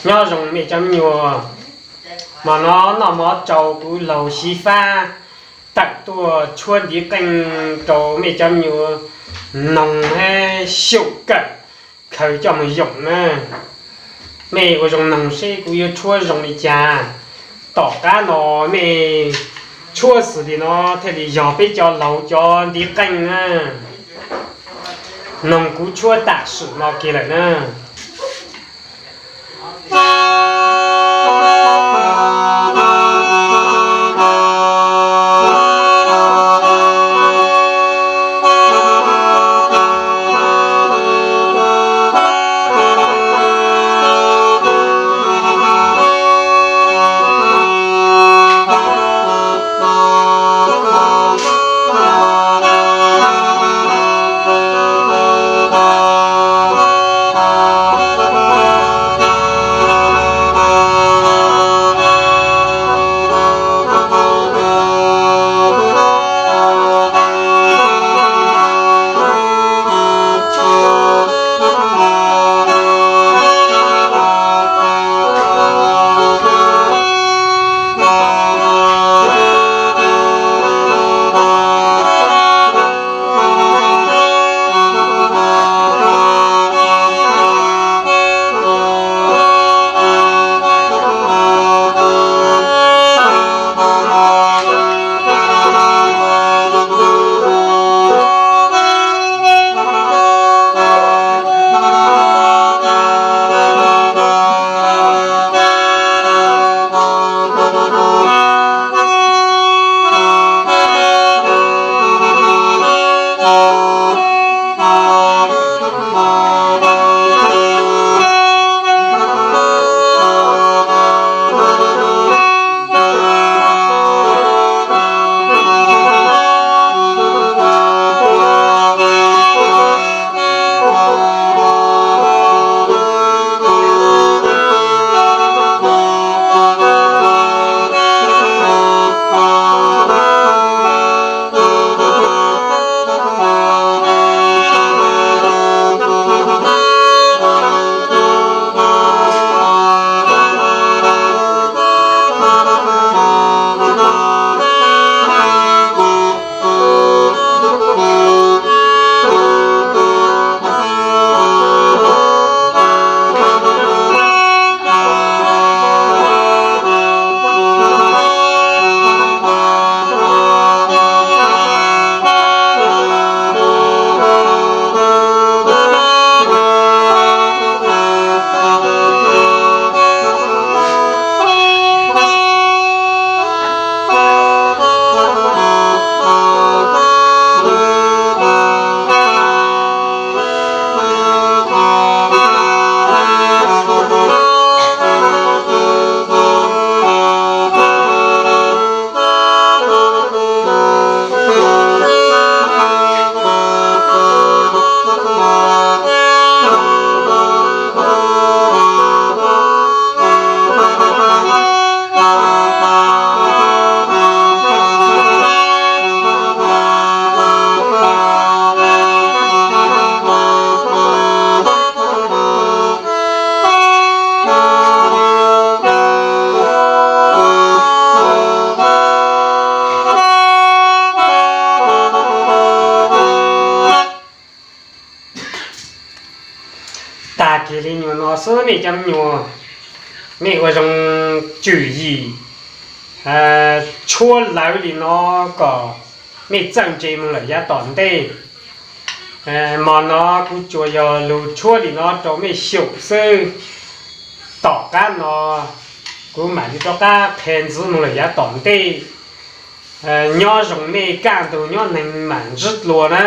Nyob zoo mej cov me nyuam, hmo no noj mov rau kuv laug xyiv fab tawm tuaj tshuab ntiv qeej rau mej cov me nyuam noog hab xyaum kawm khaws coj moog yoom na. Mej ua zoo noog seb kuv yuav tshuab zoo li cas. Tom qab no mej tshuab xws li no thiaj li yog peb cov laug cov ntiv qeej na. Noog kuv tshuab tam sim no kiag lawm na. Tag kis li nyuag no xwb nej cov me nyuam, nej ua zoo tswm yim tshuab lawv li no kom nej txawj ntse mus lawm yav tom ntej. Hmo no kuv tsuas yog lug tshuab li no rau mej xyaum xwb. Tom qab no kuv mam li rov qab qhia ntxiv mus lawm yav tom ntej. Nyob zoo mej kaj ntug nyob neeg mam ntsib dlua na.